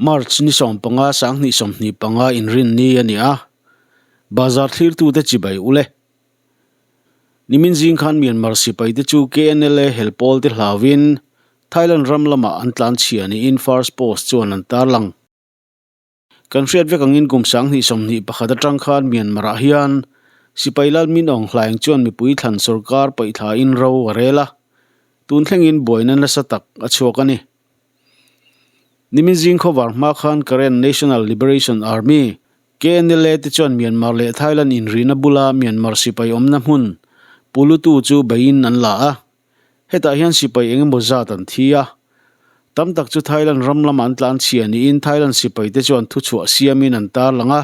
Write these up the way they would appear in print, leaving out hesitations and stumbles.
March ni 15 2025 inrinni a ni a, bazar thlirtute chibai u le. Nimin zing khan Myanmar sipaite chu KNLA helpawlte hlauin Thailand ram lamah an tlanchhia niin First Post chuan an tarlang. Kan hriat vek angin kum 2021 atang khan Myanmar-ah hian sipai Lal Min Aung Hlaing chuan mipui thlan sorkar paihthlain ro a rel a, tun thlengin buaina nasa tak a chhuak a ni. Nimin zing khawvar hma khan Karen National Liberation Army, KNLA, te chuan Myanmar leh Thailand inrina bula Myanmar sipai awmna hmun Pulutu chu beiin an la a. Hetah hian sipai eng emaw zat an thi a, tam tak chu Thailand ram lama an tlan chhia niin Thailand sipaite chuan thuchhuah siamin an tarlang a.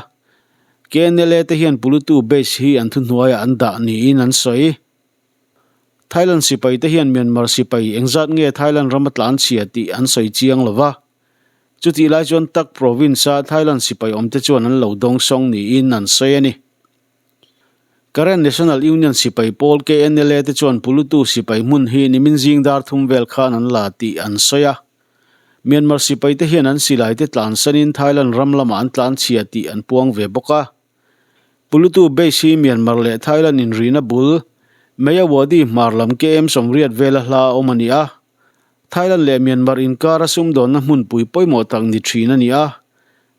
KNLA te hian Pulutu base hi an thuhnuaiah an dah niin an sawi. Thailand sipaite hian Myanmar sipai engzat nge Thailand rama tlan chhia tih an sawi chiang lo va. Chutih lai chuan Tak province-a Thailand sipai awmte chuan an lo dawngsawng niin an sawi a ni. Karen National Union sipai pawl KNLA te chuan Pulutu sipai hmun hi nimin zing dar thum vel khan an la tih an sawi a. Myanmar sipai te hian an silai te tlansanin Thailand ram lamah an tlanchhia tih an puang ve bawk a. Pulutu base hi Myanmar leh Thailand inrina bul Myawaddy hmar lam KM 80 vela hla a awm a ni a. Thailand leh Myanmar inkara sumdawnna hmunpui pawimawh tak ni thin a ni a.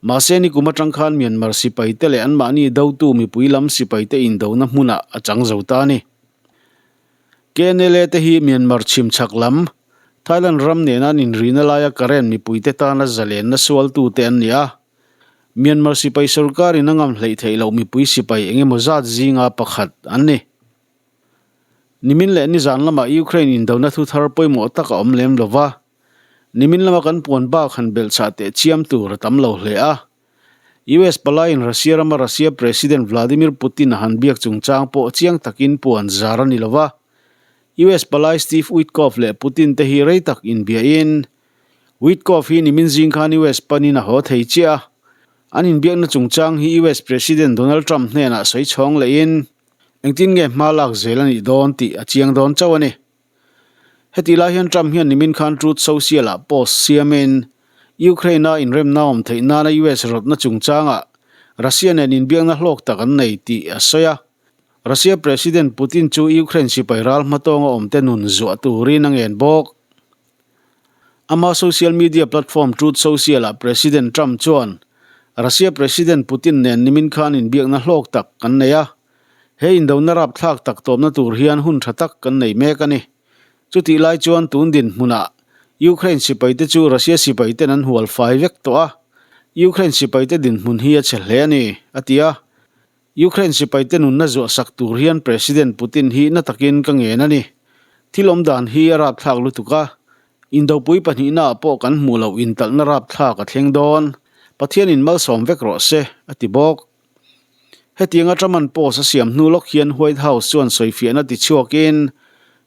Mahse ni kum atang khan Myanmar sipaite leh anmahni dotu mipui lam sipaite indona hmunah a chang zo ta a ni. KNLA te hi Myanmar chhim chhak lam, Thailand ram nena an inrina laia Karen mipuite tana zalenna sualtute an ni a. Myanmar sipai sorkarin a ngam hleih theih loh mipui sipai eng emaw zat zinga pakhat an ni. Nimin leh nizan lamah Ukraine indona thu thar pawimawh tak a awm lem lo va. Nimin lama kan puan bak han belhchhah teh chiam tur a tam lo hle a. US palaiin Russia rama Russia President Vladimir Putin a han biak chungchang pawh chiang takin puan zar a ni lo va. US palai Steve Witkoff leh Putin te hi rei tak inbiahin Witkoff hi nimin zing khan US panin a haw thei chiah a. An inbiakna chungchang hi US President Donald Trump hnenah sawi chhawng lehin engtin nge hma lak zel a nih dawn tih a chiang dawn chauh a ni. Hetih lai hian Trump hian nimin khan Truth Social-ah post siamin Ukraine-a inremna awm theih nana US rawtna chungchangah Russia nen inbiakna hlawk tak an nei tih a sawi a. Russia President Putin chu Ukraine sipai ral hmatawnga awmte nun zuah turin a ngen bawk. Ama social media platform Truth Social-ah President Trump chuan Russia President Putin nen nimin khan inbiakna hlawk tak kan nei a. He indona rapthlak tak tawpna tur hian hun tha tak kan nei mek a ni. Chutih lai chuan tun dinhmunah Ukraine sipaite chu Russia sipaiten an hual fai vek tawh a, Ukraine sipaite dinhmun hi a chhe hle a ni, a ti a. Ukraine sipaite nunna zuahsak tur hian President Putin hi na takin ka ngen a ni. Thil awm dan hi a rapthlak lutuk a, indopui pahnihnaah pawh kan hmuh loh intalhna rapthlak a thleng dawn. Pathianin malsawm vek rawh se, a ti bawk. Hetianga Truman post a siam hnu lawk hian White House chuan sawifiahna ti chhuakin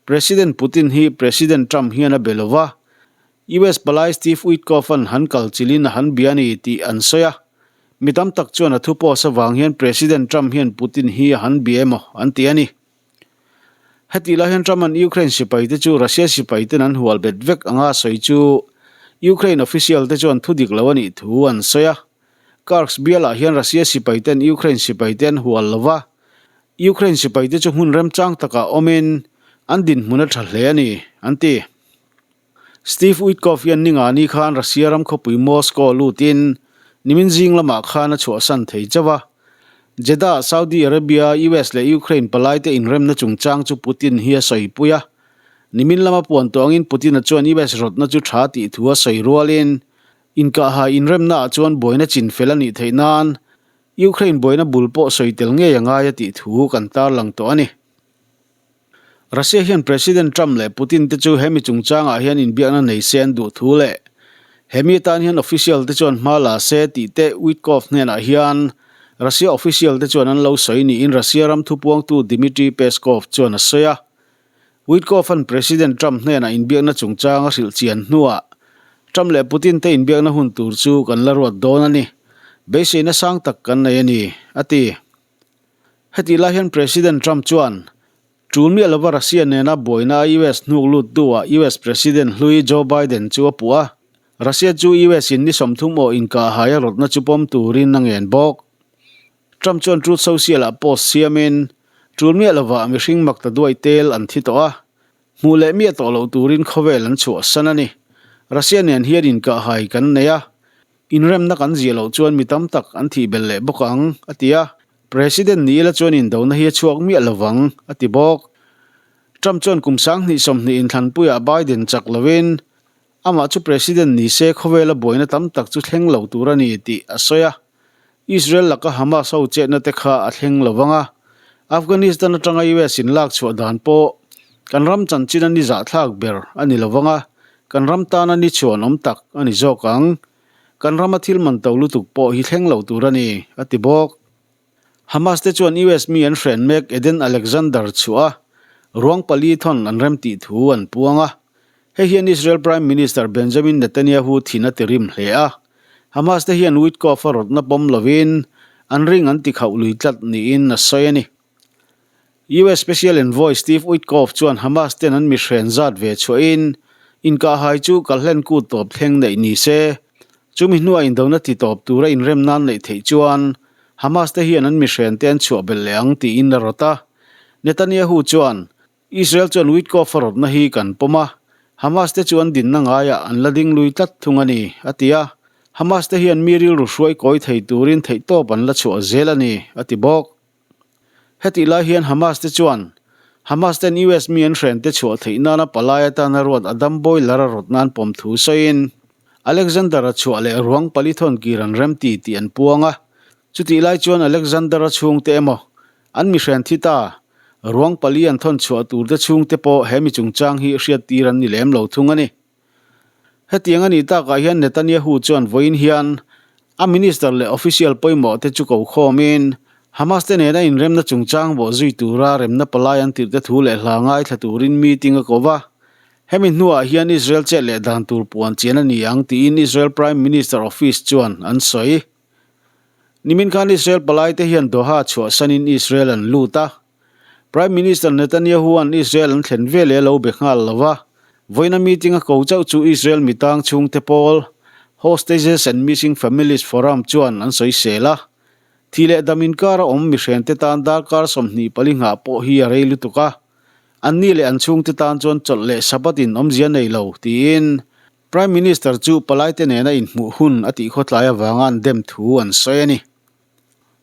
President Putin hi President Trump hian a be lo va, US palai Steve Witkoff-a'n han kal chilhin a han bia a ni tih an sawi a. Mi tam tak chuan a thu post avang hian President Trump hian Putin hi a han bia emaw an ti a ni. Hetih lai hian Trump-a'n Ukraine sipaite chu Russia sipaiten an hual bet vek anga a sawi chu Ukraine official-te chuan thu dik lo a nih thu an sawi a. Kursk bialah hian Russia sipaiten Ukraine sipaite an hual lo va, Ukraine sipaite chu hmun remchang takah awmin an dinhmun a tha hle a ni, an ti. Steve Witkoff hian ningani khan Russia ram khawpui Moscow lutin nimin zing lamah khan a chhuahsan thei chauh a. Jeddah, Saudi Arabia, US leh Ukraine palaite inremna chungchang chu Putin hi a sawipui a. Nimin lama puan tawh angin Putin-a chuan US rawtna chu tha tih thu a sawi rualin Inkahhai inremnaah chuan buaina chin fel a nih theih nan Ukraine buaina bul pawh sawi tel ngei a ngai a tih thu kan tarlang tawh a ni. Russia hian President Trump leh Putin te chu hemi chungchangah hian inbiakna nei se an duh thu leh hemi atan hian official te chuan hma la se tih te Witkoff hnenah hian Russia official te chuan an lo sawi niin Russia ram thupuangtu Dmitry Peskov chuan a sawi a. Witkoff-a'n President Trump hnenah inbiakna chungchang a hrilh chian hnuah Trump leh Putin te inbiakna hun tur chu kan la ruat dawn a ni. Beiseina sang tak kan nei a ni, a ti. Hetih lai hian President Trump chuan tul miah lova Russia nena buaina a US hnuk lut duhah US President hlui Joe Biden chu a puh a. Russia chu US in ni 30 aw inkahhai a rawtna chu pawm turin a ngen bawk. Trump chuan Truth Social ah post siamin, Tul miah lovah mihring mak ta duai tel an thi tawh a, hmuh leh miah tawh loh turin khawvel an chhuahsan a ni. Russia nen hian inkahhai kan nei a, inremna kan ziah loh chuan mi tam tak an thih belh leh bawk ang, a ti a. President ni ila chuan indona hi a chhuak miah lovang, a ti bawk. Trump chuan kum 2020 inthlanpuiah Biden chak lovin, Amah chu President ni se khawvela buaina tam tak chu thleng lo tur a ni tih a sawi a. Israel laka Hamas ho chetna te kha a thleng lo vang a. Afghanistan atanga US in lak chhuah dan pawh kan ram chanchin a ni zahthlak ber a ni lo vang a, kan ram tana ni chhuan awm tak a ni zawk ang. Kan rama thil man to lutuk pawh hi thleng lo tur a ni, a ti bawk. Hamas te chuan US mi an hren mek Eden Alexander chhuah a, ruang pali thawn an remtih thu an puang a. Hei hian Israel Prime Minister Benjamin Netanyahu thin a ti rim hle a. Hamas te hian Witkoff a rawtna pawm lovin an ring an ti khauh lui tlat niin a sawi a ni. US Special Envoy Steve Witkoff chuan Hamas ten an mihren zat ve chhuahin inkahhai chu kalhlen kut tawp thleng neih ni se. Chumi hnuah indona ti tawp tura inrem nan neih theih chuan Hamas te hian an mihren te an chhuah belh leh ang tiin a rawt a. Netanyahu chuan Israel chuan Witkoff a rawtna hi kan pawm a, Hamas te chu an dinna ngaiah an la ding lui tlat thung a ni, a ti a. Hamas te hian mi rilru hruai kawi thei turin theihtawp an la chhuah zel a ni, a ti bawk. Hetih lai hian Hamas te chuan Hamas ten US mi an hren te chhuah theih nana palai atana ruat Adam Boiler a rawt nan pawm thu sawiin Alexander-a chhuah leh ruang pali thawn kir an remti tih an puang a. Chutih lai chuan Alexander-a chhungte emaw an mi hren thi ta ruang pali an thawn chhuah tur te chhungte pawh he mi chungchang hi hriattir an ni lem lo thung a ni. Hetiang a nih takah hian Netanyahu chuan vawiin hian a minister leh official pawimawh te chu ko khawmin Hamas te nena inremna chungchang bawh zui tura remna palai an tirhte thu leh hla ngaithla turin meeting a ko va. Hemi hnuah hian Israel chet leh dan tur puan chian a ni ang tiin Israel Prime Minister Office chuan an sawi. Nimin khan Israel palai te hian Doha chhuahsanin Israel an lut a. Prime Minister Netanyahu-a'n Israel an thlen veleh a lo be nghal lo va, vawiina meeting a ko chauh chu Israel mitang chhungte pawl, Hostages and Missing Families Forum chuan an sawisel a. Thi leh dam inkara awm mihrente tan darkar 24 nghah pawh hi a rei lutuk a, anni leh an chhungte tan chuan chawlh leh Sabbath in awmzia nei lo, tiin Prime Minister chu palaite nena inhmuh hun a tihkhawtlai avanga an dem thu an sawi a ni.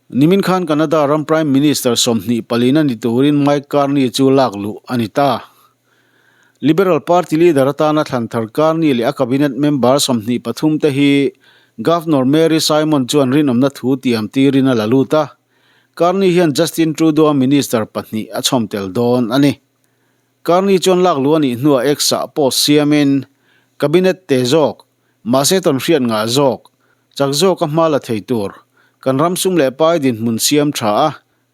Nimin khan Canada ram Prime Minister 24 a ni turin Mike Carney chu lak luh a ni ta. Liberal Party leader atana thlan thar Carney leh a cabinet member 23 te hi Governor Mary Simon chuan rinawmna thu tiam tirin a la lut a. Carney hian Justin Trudeau-a minister pahnih a chhawm tel dawn a ni. Carney chuan lak luh a nih hnuah X-ah post siamin cabinet te zawk Mahse tawnhriat ngah zawk, chak zawka hma la thei tur, kan ram sum leh pai dinhmun siam tha a,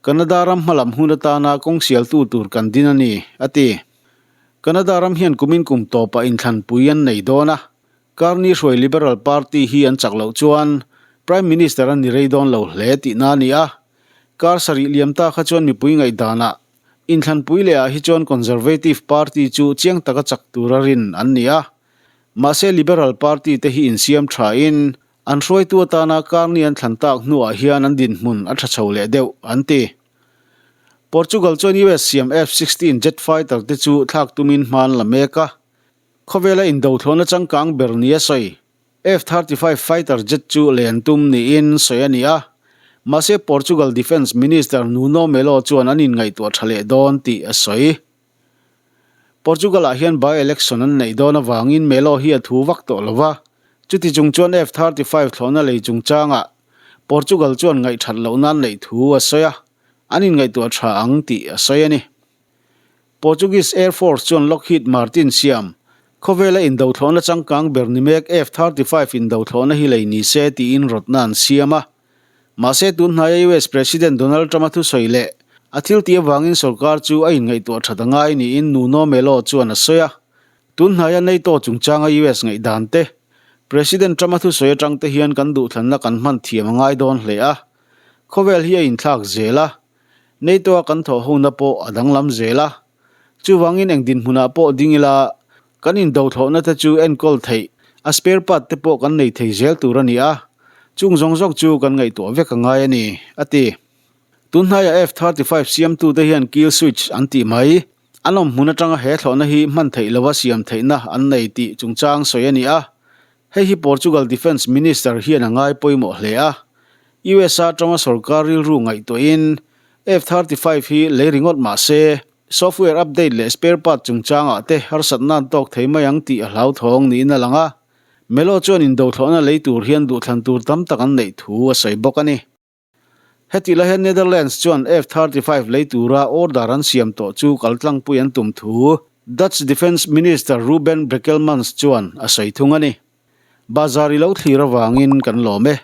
Canada ram hmalam hun atana kawng sialtu tur kan din a ni, a ti. Canada ram hian kumin kum tawpah inthlanpui an nei dawn a, Carney hruai Liberal Party hi an chak loh chuan Prime Minister a ni rei dawn lo hle tihna a ni a, kar sarih liam ta kha chuan mipui ngaihdanah inthlanpui lehah hi chuan Conservative Party chu chiang taka chak tura rin an ni a. Mahse Liberal Party te hi insiam thain an hruaitu atana Carney an thlan tak hnuah hian an dinhmun a tha chho leh deuh, an ti. Portugal chuan US siam F-16 jet fighter te chu thlak tumin hma an la mek a. Khawvela indothlawhna changkang ber nia sawi F-35 fighter jet chu len tum niin sawi a ni a. Mahse Portugal Defence Minister Nuno Melo chuan an inngaihtuah tha leh dawn tih a sawi. Portugal-ah hian by-election an neih dawn avangin Melo hi a thu vak tawh lo va, chuti chung chuan F-35 thlawhna lei chungchangah Portugal chuan ngaihthat loh nan neih thu a sawi a, an inngaihtuah tha ang tih a sawi a ni. Portuguese Air Force chuan Lockheed Martin siam, khawvela indo thlawhna changkang ber ni mek F-35 indo thlawhna hi lei ni se tiin rawtna an siam a. Mahse tun hnaia US President Donald Trump-a thusawi leh a thil tih avangin sorkar chu a inngaihtuah that a ngai niin Nuno Melo chuan a sawi a. Tun hnaia NATO chungchanga US ngaihdan te, President Trump-a thusawi atang te hian kan duhthlanna kan hman thiam a ngai dawn hle a. Khawvel hi a inthlak zel a, NATO-a kan thawh hona pawh a danglam zel a. Chuvangin eng dinhmunah pawh ding ila, kan indothlawhna te chu enkawl theih. A spare part te pawh kan nei thei zel tur a ni a, chung zawng zawng chu kan ngaihtuah vek a ngai a ni, a ti. Tun hnaiah F-35 siamtute hian kill switch an tih mai. An awm hmun atanga he thlawhna hi hman theih lova siam theihna an nei tih chungchang sawi a ni a. Hei hi Portugal Defence Minister hian a ngai pawimawh hle a. USA atanga sorkar rilru ngaihtuahin F-35 hi lei ringawt mah se, software update leh spare part chungchangah te harsatna an tawk thei mai ang tih a hlauthawng niin a lang a. Melo chuan indothlawhna lei tur hian duhthlan tur tam tak an neih thu a sawi bawk a ni. Heti lai hian Netherlands chuan F-35 lei tura order an siam tawh chu kaltlangpui an tum thu Dutch Defence Minister Ruben Brekelmans chuan a sawi thung a ni. Bazar i lo thlir avangin kan lawm e.